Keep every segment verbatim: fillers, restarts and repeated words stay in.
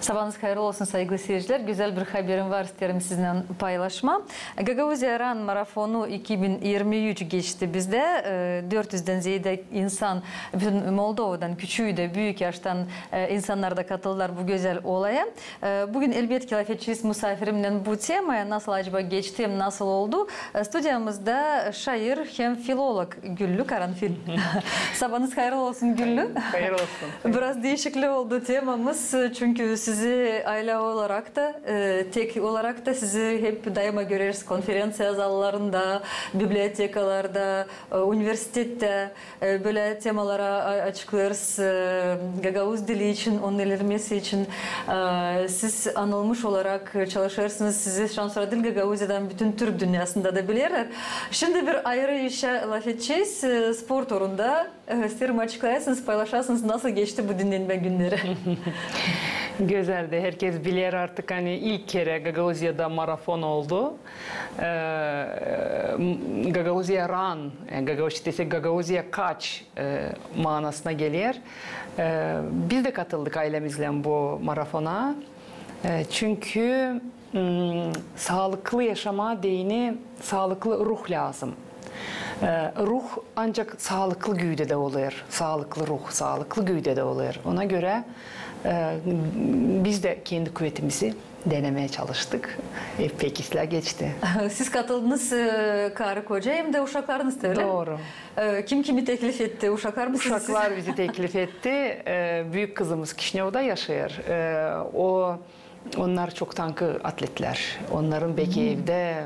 Sabaanız hayırlı olsun, saygılı seyircilär. Gözäl bir haberim var, isteerim sizinnän paylaşmaa. Gagauziya Run marafonu iki bin irmi üç geçti bizdä. E, dört üzdän zeedä insan, bütün Moldovadan, küçüü dä, büük yaştan, e, insannar da katıldılar bu gözäl olaya. E, büün, elbetki, lafedecez musafirimnän bu temaya, nasıl acaba geçti, hem nasıl oldu. E, studiyamızda şair hem filolog Güllü Karanfil. Sabaanız hayırlı olsun, Güllü. Hayırlı olsun. Biraz diişiklik oldu temamız, çünkü sizi aylä olarak ta, e, tek olarak ta sizi hep daima göreriz konferenţiya zallarında, bibliotekalarda, e, universitettä, e, bölä temaları a-, açıklêêrsınız, e, gagauz dili için, onun ilerlemesi için. E, siz anılmış olarak çalışêrsınız, sizi şansora diil Gagauziyadan, bütün Türk dünnäsindä dä bilerlär. Şindi bir ayırı işä lafedecez, e, sport uurunda. E, isteerim açıklayasınız, paylaşasınız, nasıl geçti bu dinnenmä günneri. Gözäldi. Herkez biler artık, ani ilk kerä Gagauziyada marafon oldu. E, m-, Gagauziya Run, e, Gagauz-, desek, Gagauziya Kaç, e, maanasına geler. E, biz dä katıldık aylämizlän bu marafona. E, çünkü, m, saalıklı yaşamaa deyni saalıklı ruh lääzım. E, ruh ancak saalıklı güüdedä olêr. Saalıklı ruh, saalıklı güüdedä olêr. Ona görä, e, biz dä kendi kuvetimizi denemää çalıştık. E, pek islää geçti. Siz katıldınız, e, karı-koca hem dä uşaklarınız, öylä mi? Dooru. E, kim kimi teklif etti? Uşaklar mı sizi? Uşaklar bizi teklif etti. E, büük kızımız Kişinövda yaşêêr. E, o, onnar çok tankı atletlär. Onnarın beki evdä,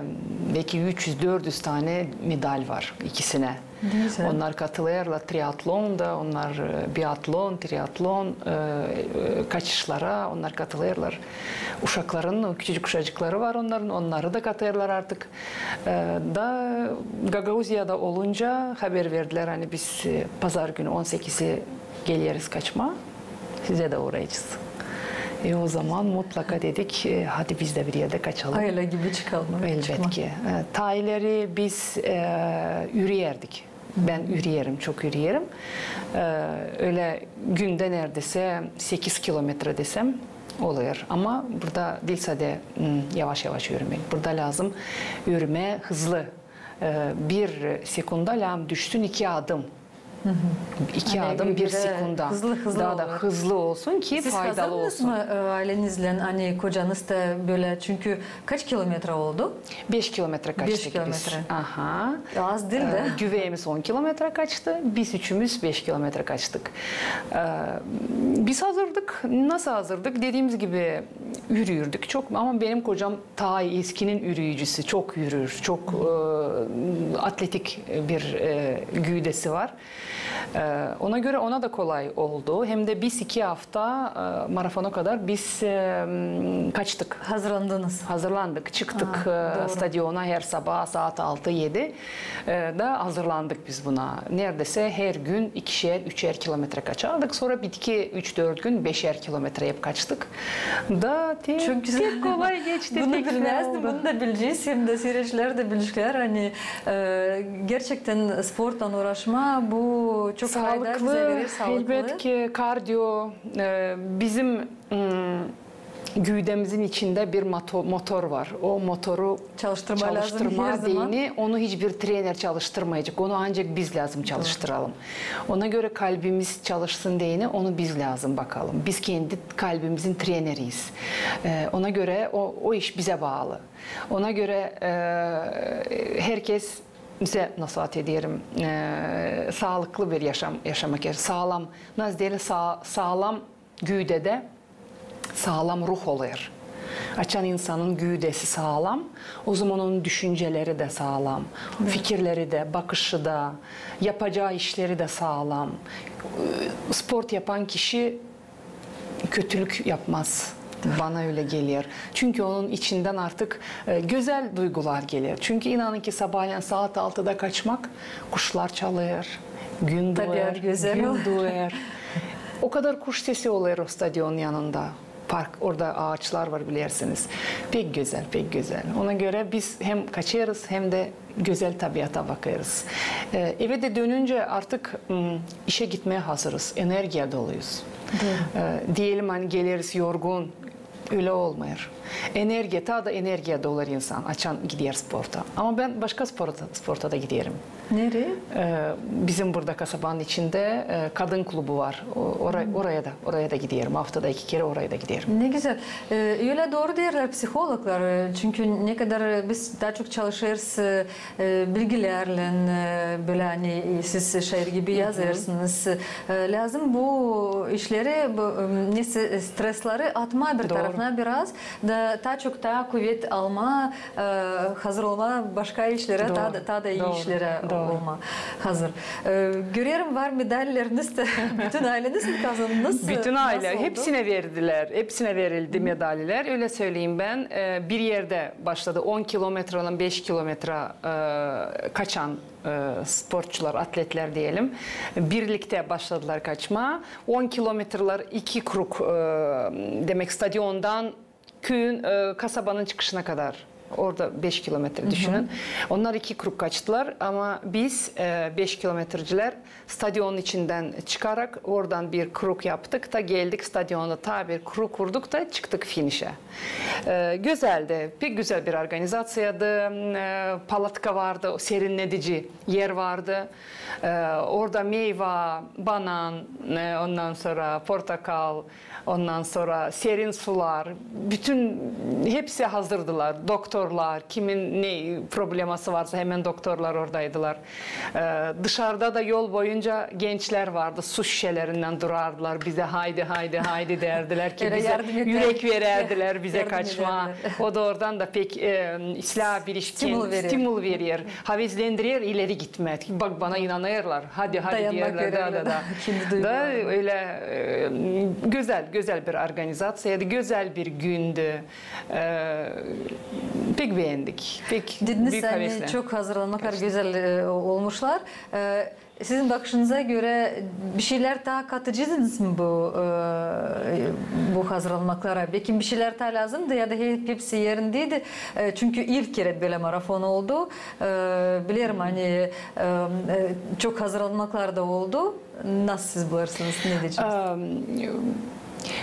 beki üç üz, dört üz tanä medal var ikisinä. Ne gözäl. Onnar katılêrlar triatlonda, onnar, e, biatlon, triatlon, e, e, kaçışlara onnar katılêrlar. Uşakların, o küçücük uşacıkları var onnarın, onnarı da katêrlar artık. E, da Gagauziyada olunca haber verdilär, ani biz, e, pazargünü on sekizi geleriz kaçmaa. Sizä dä uurayacez. E, o zaman mutlaka dedik, e, hadi biz dä bir erdä kaçalım. Aylä gibi çıkalım. Elbetki. E, taa ileri biz, e, ürüyärdik. Bän üreyerim, çok üreyerim. E, ölä gündä neredäsä sekiz kilometrä desem olêr. Ama burada diil sade, m, yavaş-yavaş üremäk. Burada lääzım üremää hızlı. E, bir sekunda lääzım düşsün iki adım. İki adım bir sekunda. Hızlı, hızlı. Taa da hızlı olsun ki faydalı olsun. Siz hazırdınız mı, e, ayleniznän, ani kocanız da bölä, çünkü kaç kilometrä oldu? Beş kilometrä kaçtık biz. Beş kilometrä. Aha. Az diil dä. E, güveyimiz on kilometrä kaçtı, biz üçümüz beş kilometrä kaçtık. E, biz hazırdık. Nasıl hazırdık? Dediimiz gibi ürüyürdük çok, ama benim kocam taa eskinin ürüyücüsü, çok ürür, çok, e, atletik bir, e, güüdesi var. E, ona görä ona da kolay oldu. Hem dä biz iki afta, e, marafona kadar biz, e, m, kaçtık. Hazırlandınız. Hazırlandık, çıktık, e, stadiona her sabaa saat altı-edi. E, da hazırlandık biz buna. Neredäsä her gün ikişer, üçer kilometrä kaçardık. Sora bitki üç-dört gün beşer kilometrä hep kaçtık. Da te-, pek kolay geçti, pek güzel oldu. Bunu bilmäzdim, bunu da bilecez. Hem dä seyircilär dä bilecekler, ani, e, gerçektän sportlan uuraşmaa, bu çok fayda bizä verer, saalıklı. Elbetki, kardio, e, bizim, m, güüdemizin içindä bir moto-, motor var. O motoru çalıştırmaa deyni, onu hiçbir trener çalıştırmayacek. Onu ancak biz lääzım çalıştıralım. Ona görä kalbimiz çalışsın deyni, onu biz lääzım bakalım. Biz kendi kalbimizin treneriyiz. E, ona görä o, o iş bizä baalı. Ona görä, e, herkez, misal, nasıl ederim, e, saalıklı bir yaşam, yaşamak, saalam, nasıl deyelim, saa-, saalam güüdedä saalam ruh olêr. Açan insanın güüdesi saalam, o zaman onun düşünceleri dä saalam, fikirleri dä, bakışı da, yapacağı işleri dä saalam. Sport yapan kişi kötülük yapmaz. Bana ölä geler. Çünkü onun içindän artık, e, gözäl duygular geler. Çünkü inanın ki, sabaalän saat altıda kaçmak, kuşlar çalêr, gün dooêr, gün dooêr. O kadar kuş sesi olêr o stadionun yanında. Park, orada aaçlar var, bilersiniz. Pek gözäl, pek gözäl. Ona görä biz hem kaçêrız, hem dä gözäl tabiata bakêrız. E, evä dä dönüncä artık, m, işä gitmää hazırız, energiya doluyuz. E, deyelim, ani geleriz yorgun, Ölä olmêêr. Energiya, taa da energiya dolar insan, açan gider sporta. Ama bän başka sporta, sporta da giderim. Nereyi? E, bizim burada kasabanın içindä, e, kadın klubu var. O, ora-, oraya da, oraya da giderim. Aftada iki kerä oraya da giderim. Ne gözäl. E, ölä dooru deerlär psihologlar. E, çünkü ne kadar biz taa çok çalışêrız, e, e, bilgilärlän, e, bölä, ani, e, siz şair gibi yazêrsınız. E, lääzım bu işleri, bu, e, nesä, stresleri atmaa bir tarafına biraz, da taa çok taa kuvet almaa, e, hazır olmaa başka işlerä, taa da, taa da ii işlerä olmaa hazır. E, görerim, var medalleriniz dä. Bütün ayleniz mi kazandınız? Bütün aylä, hepsinä verdilär, hepsinä verildi medalilär. Ölä söleyim bän, e, bir erdä başladı, on kilometraylan beş kilometra, e, kaçan, e, sportçular, atletlär deyelim, birliktä başladılar kaçmaa. On kilometralär iki krug, e, demäk, stadiondan küüyün, e, kasabanın çıkışına kadar. Orada beş kilometra, düşünün. Onnar iki krug kaçtılar, ama biz, e, beş kilometracılar stadionun içindän çıkarak oradan bir krug yaptık da geldik stadiona, taa bir krug vurduk da çıktık finişä. E, gözäldi, pek gözäl bir organizaţiyadı. E, palatka vardı, serinledici er vardı. E, orada meyva, banan, e, ondan sora portakal, ondan sora serin sular. Bütün, hepsi hazırdılar. Doktorlar, kimin ne probleması varsa, hemen doktorlar oradaydılar. E, dışarıda da yol boyunca gençlär vardı, su şişelerindän durardılar, bizä haydi, haydi, haydi derdilär ki, bizä ürek verärdilär bizä kaçmaa. O da oradan da pek, e, islää bir iş, stimul verer, havezlendirer ileri gitmää. Bak, bana inanêrlar, hadi, hadi deerlär, da, da, da. Da ölä, e, gözäl, gözäl bir organizaţiyaydı, gözäl bir gündü. E, pek beendik, pek büük haveslän. Dediniz, ani çok hazırlanmaklar gözäl, e, olmuşlar. E, sizin bakışınıza görä, bir şeylär taa katıcıydınız mı bu, e, bu hazırlanmaklara? Bekim bir şeylär taa lääzımdı ya da hep, hepsi erindeydi? E, çünkü ilk kerä bölä marafon oldu. E, bilerim, ani, e, e, çok hazırlanmaklar da oldu. Nasıl siz bulêrsınız, ne deyeceniz? Am,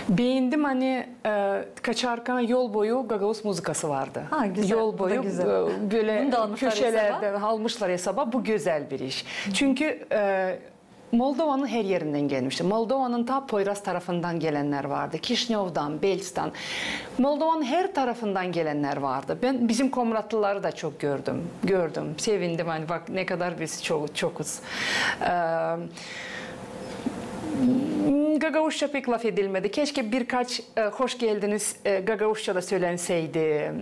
beendim, ani, e, kaçarkan yol boyu gagauz muzıkası vardı. Yol boyu, e, bölä köşelerdä almışlar hesaba. Bu gözäl bir iş. Çünkü, e, Moldovanın her erindän gelmişti. Moldovanın taa Poyraz tarafından gelennär vardı. Kişinövdan, Belçtan. Moldovanın her tarafından gelennär vardı. Bän bizim komratlıları da çok gördüm. Gördüm. Sevindim, ani bak, ne kadar biz çok, çokuz. E, gagauzça pek lafedilmedi. Keşke birkaç, e, hoş geldiniz, e, gagauzça da sölänseydi.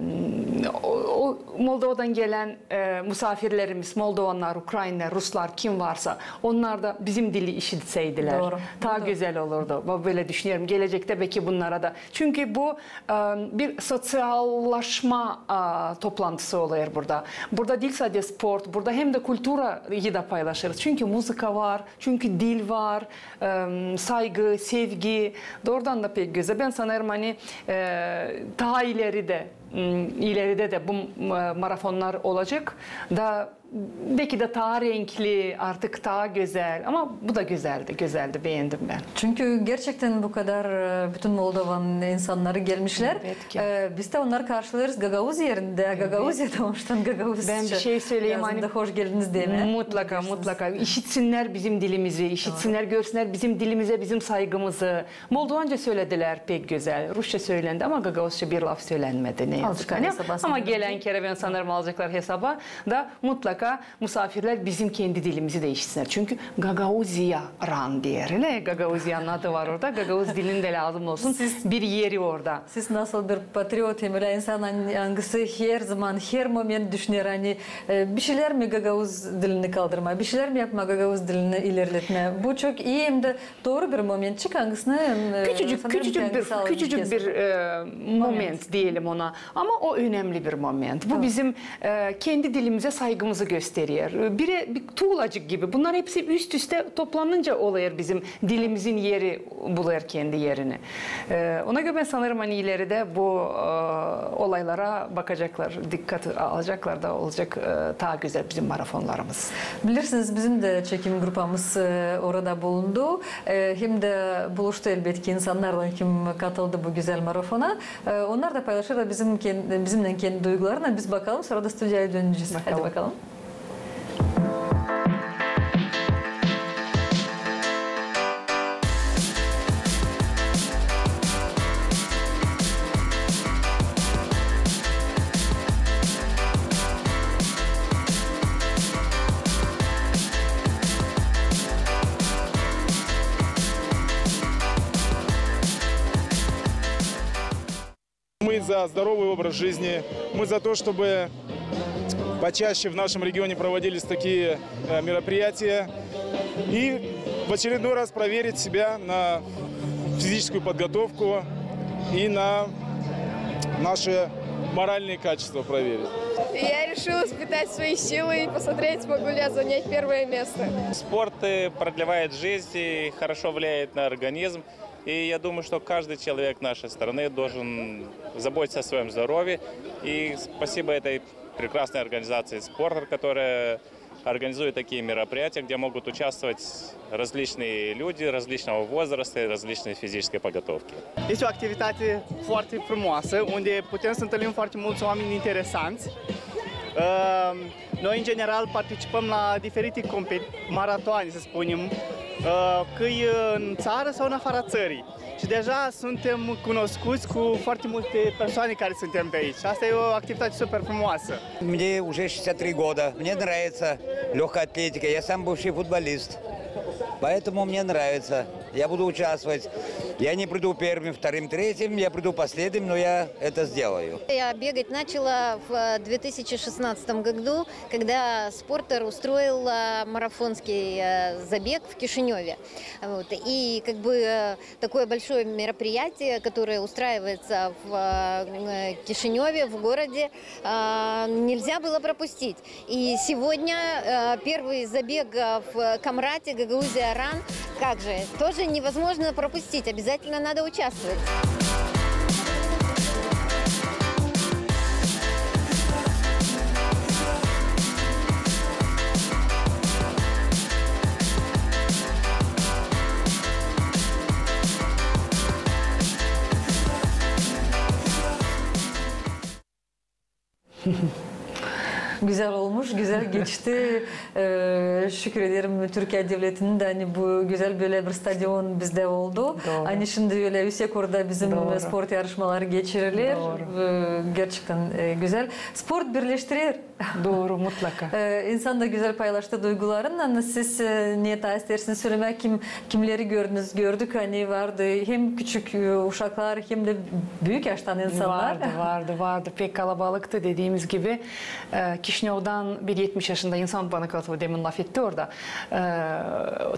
O, o Moldovadan gelän, e, musaafirlerimiz, moldovannar, ukrainlär, ruslar, kim varsa, onnar da bizim dili işitseydilär, taa gözäl olurdu. Bölä düşünerim, gelecektä beki bunnara da. Çünkü bu, e, bir soţiallaşma, e, toplantısı olêr burada. Burada diil sade sport, burada hem dä kulturayı da paylaşêrız. Çünkü muzıka var, çünkü dil var, e, saygı, sevgi. Doorudan da pek gözäl. Bän sanêrım, ani, e, taa ileridä, m, ileridä dä bu, e, marafonnar olacek. Da beki dä taa renkli, artık taa gözäl. Ama bu da gözäldi, gözäldi, beendim bän. Çünkü gerçektän bu kadar, e, bütün Moldovanın insannarı gelmişlär. E, biz dä onnarı karşılêêrız gagauz erindä, Gagauziyada, onuştan gagauzça. Bän bir şey söleyim, ani hoş geldiniz demää. Mutlaka, mutlaka. İşitsinnär bizim dilimizi, işitsinnär, görsünnär bizim dilimizä, bizim saygımızı. Moldovanca söledilär pek gözäl, rusça sölendi, ama gagauzça bir laf sölenmedi, ne yazık ki. Ama gelän kerä, bän sanêrım, alaceklar hesaba da mutlaka musaafirlär bizim kendi dilimizi dä işitsinnär. Çünkü Gagauziya ran deer, ne? Gagauziyanın adı var orada, gagauz dilinin dä lääzım olsun bir eri orada. Siz nasıl bir patriot, hem ölä insan, ani, angısı her zaman, her moment düşüner, ani, e, bir şeylär mi gagauz dilini kaldırmaa, bir şeylär mi yapmaa gagauz dilini ilerletmää. Bu çok ii hem dä dooru bir momentçik, angısını, e, küçücük, küçücük bir, küçücük bir, e, moment deyelim ona. Ama o önemli bir moment. Bu bizim, e, kendi dilimizä saygımızı gösteriyor. Biri bir tuğlacık gibi. Bunlar hepsi üst üste toplanınca oluyor bizim dilimizin yeri, buluyor kendi yerini. E, ona göre ben sanırım, ani ileride bu, e, olaylara bakacaklar, dikkat alacaklar da olacak, e, taa gözäl bizim marafonlarımız. Bilirsiniz, bizim dä çekim gruppamız, e, orada bulundu. E, hem dä buluştu, elbetki, insannarlan, kim katıldı bu gözäl marafona. E, onnar da paylaşêrlar bizim ken-, bizimnän kendi duygularını. Biz bakalım, sora da studiyaya dönecez. Hadi bakalım. Мы за здоровый образ жизни, мы за то, чтобы почаще в нашем регионе проводились такие, э, мероприятия. И в очередной раз проверить себя на физическую подготовку и на наши моральные качества проверить. Я решила испытать свои силы и посмотреть, смогу ли я занять первое место. Спорт, э, продлевает жизнь и хорошо влияет на организм. И я думаю, что каждый человек нашей страны должен заботиться о своём здоровье. И спасибо этой прекрасной организации «Спортер», которая организует такие мероприятия, где могут участвовать различные люди различного возраста и различной физической подготовки. Este o activitate foarte frumoasă, unde putem să întâlnim foarte mulți oameni interesanți. Ă, Noi, în general, participăm la diferite compet-, maratoane, să spunem, ă, că e în țară sau în afara țării. Și deja suntem cunoscuți cu foarte multe persoane care suntem pe aici. Asta e o activitate super frumoasă. Мне уже шестьдесят три года. Мне нравится лёгкая атлетика. Я сам бывший футболист. Поэтому мне нравится. Я буду участвовать. Я не приду первым, вторым, третьим, я приду последним, но я это сделаю. Я бегать начала в две тысячи шестнадцатом году, когда «Спортер» устроил, э, марафонский, э, забег в Кишинёве. Вот. И как бы, э, такое большое мероприятие, которое устраивается в, э, Кишинёве, в городе, э, нельзя было пропустить. И сегодня, э, первый забег, э, в Камрате, Гагаузия Ран. Как же, тоже невозможно пропустить, обязательно надо участвовать. Gözäl olmuş, gözäl geçti. Ee, şükür ederim Türkiye devletinin dä, ani bu gözäl bölä bir stadion bizdä oldu. Dooru. Ani şindi ölä üüsek orada bizim sport yarışmaları geçiriler. Dooru. Ee, gerçektän, e, gözäl. Sport birleştirer. Dooru, mutlaka. Ee, insan da gözäl paylaştı duygularını. Siz, e, ne taa isteersiniz sölemää, kim, kimleri gördünüz? Gördük, ani vardı hem küçük, e, uşaklar, hem dä büük yaştan insannar. Vardı, vardı, vardı. Pek kalabalıktı, dediimiz gibi. E, Kişinövdan bir etmiş yaşında insan bana kaldı, demin lafetti orada. E,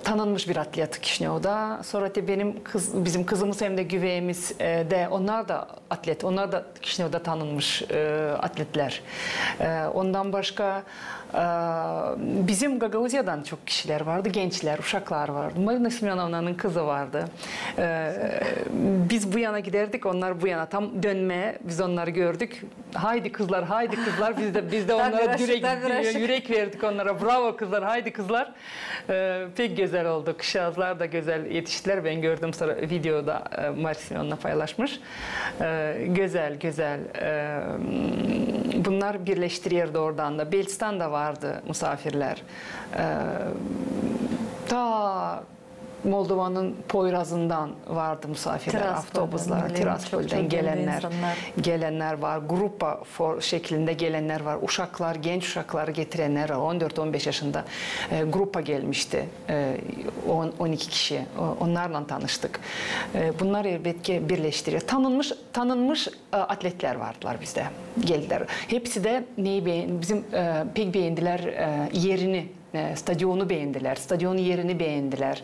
tanınmış bir atlet Kişinövda. Sora te benim kız, bizim kızımız hem dä güveemiz, e, dä, onnar da atlet, onnar da Kişinövda tanınmış, e, atletlär. E, ondan başka, e, bizim Gagauziyadan çok kişilär vardı, gençlär, uşaklar vardı. Marina Semönovnanın kızı vardı. E, biz bu yana giderdik, onnar bu yana. Tam dönmää biz onnarı gördük. Haydi kızlar, haydi kızlar. Biz dä, biz dä onnara yürek verdik onnara. Bravo kızlar, haydi kızlar. E, pek gözäl oldu. Kızçaazlar da gözäl etiştilär. Bän gördüm sora videoda, e, Marina Semönovna paylaşmış. E, gözäl, gözäl. E, bunnar birleştirer doorudan da. Belçikadan da vardı musaafirlär. E, taa Moldovanın Poyrazından vardı musaafirlär, avtobuslar, Tiraspoldan gelennär, gelennär var, grupa for-, şeklindä gelennär var, uşaklar, genç uşakları getirennär var, on dört on beş yaşında, e, grupa gelmişti, e, on, on iki kişi, o-, onnarlan tanıştık. E, bunnar elbetki birleştirer. Tanınmış, tanınmış, e, atletlär vardılar bizdä, geldilär. Hepsi dä neyi been-, bizim, e, pek beendilär, e, erini, e, stadionu beendilär, stadionun erini beendilär.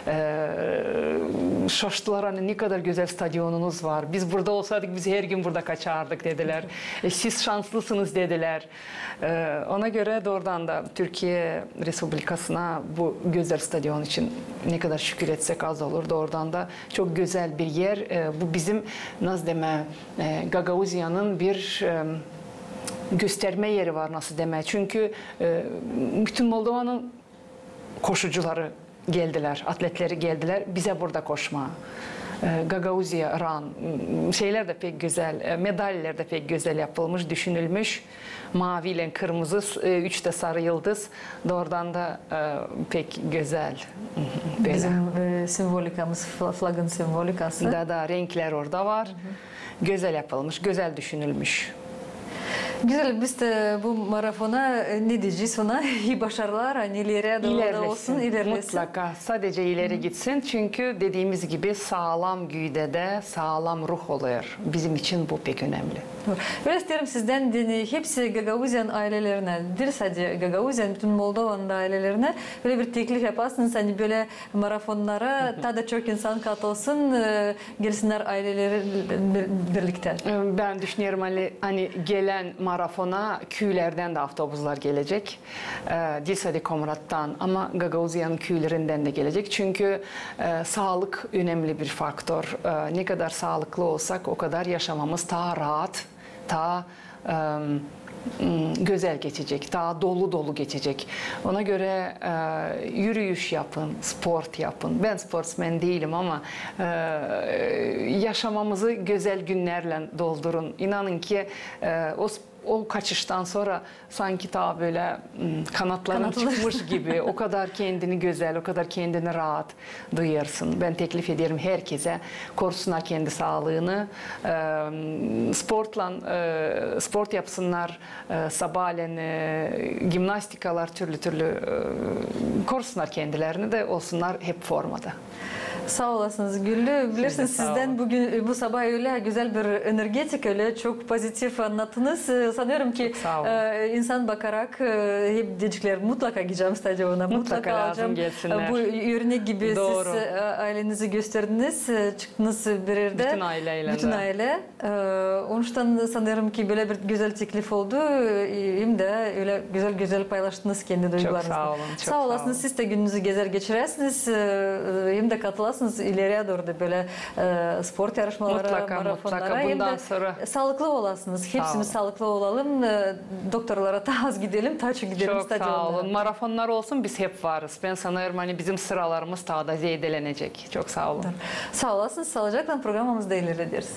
E, şaştılar, ani ne kadar gözäl stadionunuz var. Biz burada olsaydık, biz hergün burada kaçardık, dedilär. E, siz şanslısınız, dedilär. E, ona görä doorudan da Türkiye Respublikasına bu gözäl stadion için ne kadar şükür etsek az olur. Doorudan da çok gözäl bir er. E, bu bizim, nasıl demää, e, Gagauziyanın bir, e, göstermä eri var, nasıl demää. Çünkü, e, bütün Moldovanın koşucuları geldilär, atletleri geldilär bizä burada koşmaa. E, Gagauziya, RAN, m, şeylär dä pek gözäl, e, medaller dä pek gözäl yapılmış, düşünülmüş. Maavi ile kırmızı, s-, e, üç tä sarı yıldız. Doorudan da, e, pek gözäl. Bölä. Bizim, e, simvolikamız, fla-, flagın simvolikası. Da, da, renklär orada var. Gözäl yapılmış, gözäl düşünülmüş. Gözäl, biz dä bu marafona, e, ne deyecez ona? İi başarılar, ani ileri dooru da olsun, ilerlesin. İlerlesin. Mutlaka, sadecä ileri gitsin. Çünkü dediimiz gibi saalam güydedä saalam ruh olêr. Bizim için bu pek önemli. Dooru. Bölä isteerim sizdän, deyni, hepsi Gagauziyanın aylelerinä, diil sade Gagauziyanın, bütün Moldovanın da aylelerinä bölä bir teklif yapasınız, ani bölä marafonnara taa da çok insan katılsın, e, gelsinnär ayleleri bir-, birliktä. E, bän düşünerim, ani, ani gelän marafona küülerdän dä avtobuslar gelecek. E, diil sade Komrattan, ama Gagauziyanın küülerindän dä gelecek. Çünkü, e, saalık önemli bir faktor. E, ne kadar saalıklı olsak, o kadar yaşamamız taa raat, taa, e, m, gözäl geçecek, taa dolu-dolu geçecek. Ona görä, e, yürüyüş yapın, sport yapın. Bän sportsmen diilim, ama, e, yaşamamızı gözäl günnärlän doldurun. İnanın ki, e, o sp-, o kaçıştan sora sanki taa bölä, m, kanatların çıkmış gibi, o kadar kendini gözäl, o kadar kendini raat duyêrsın. Bän teklif ederim herkezä, korusunnar kendi saalıını, e, m, sportlan, e, sport yapsınnar, e, sabaalän, e, gimnastikalar, türlü-türlü, e, korusunnar kendilerini dä, olsunnar hep formada. Saa olasınız, Güllü. Bilersiniz, sizdän büün, e, bu sabaa ölä gözäl bir energetika, ölä çok pozitiv annattınız. E, sanêrım ki, e, insan bakarak, e, hep deyeceklär, mutlaka gidecäm stadiona, mutlaka alacam. E, bu örnek gibi siz, e, aylenizi gösterdiniz, e, çıktınız bir erdä. Bütün aylä. Bütün aylä. E, onuştan sanêrım ki, bölä bir gözäl teklif oldu. E, hem dä ölä gözäl-gözäl paylaştınız kendi duygularınızı. Çok saa olun, çok saa olun. Saa olasınız, siz dä gününüzü gözäl geçiräsiniz, e, hem dä katılasınız ileri dooru da bölä, e, sport yarışmalara, marafonnara. Mutlaka, mutlaka. Hem dä saalıklı olasınız. Hepsimiz saalıklı olalım. E, doktorlara taa az gidelim, taa çok gidelim stadionlara. Çok saa olun. Marafonnar olsun, biz hep varız. Bän sanêrım, ani bizim sıralarımız taa da zeedelenecek. Çok saa olun. Saa olasınız, saalıcaklan, programamızı da ilerlederiz.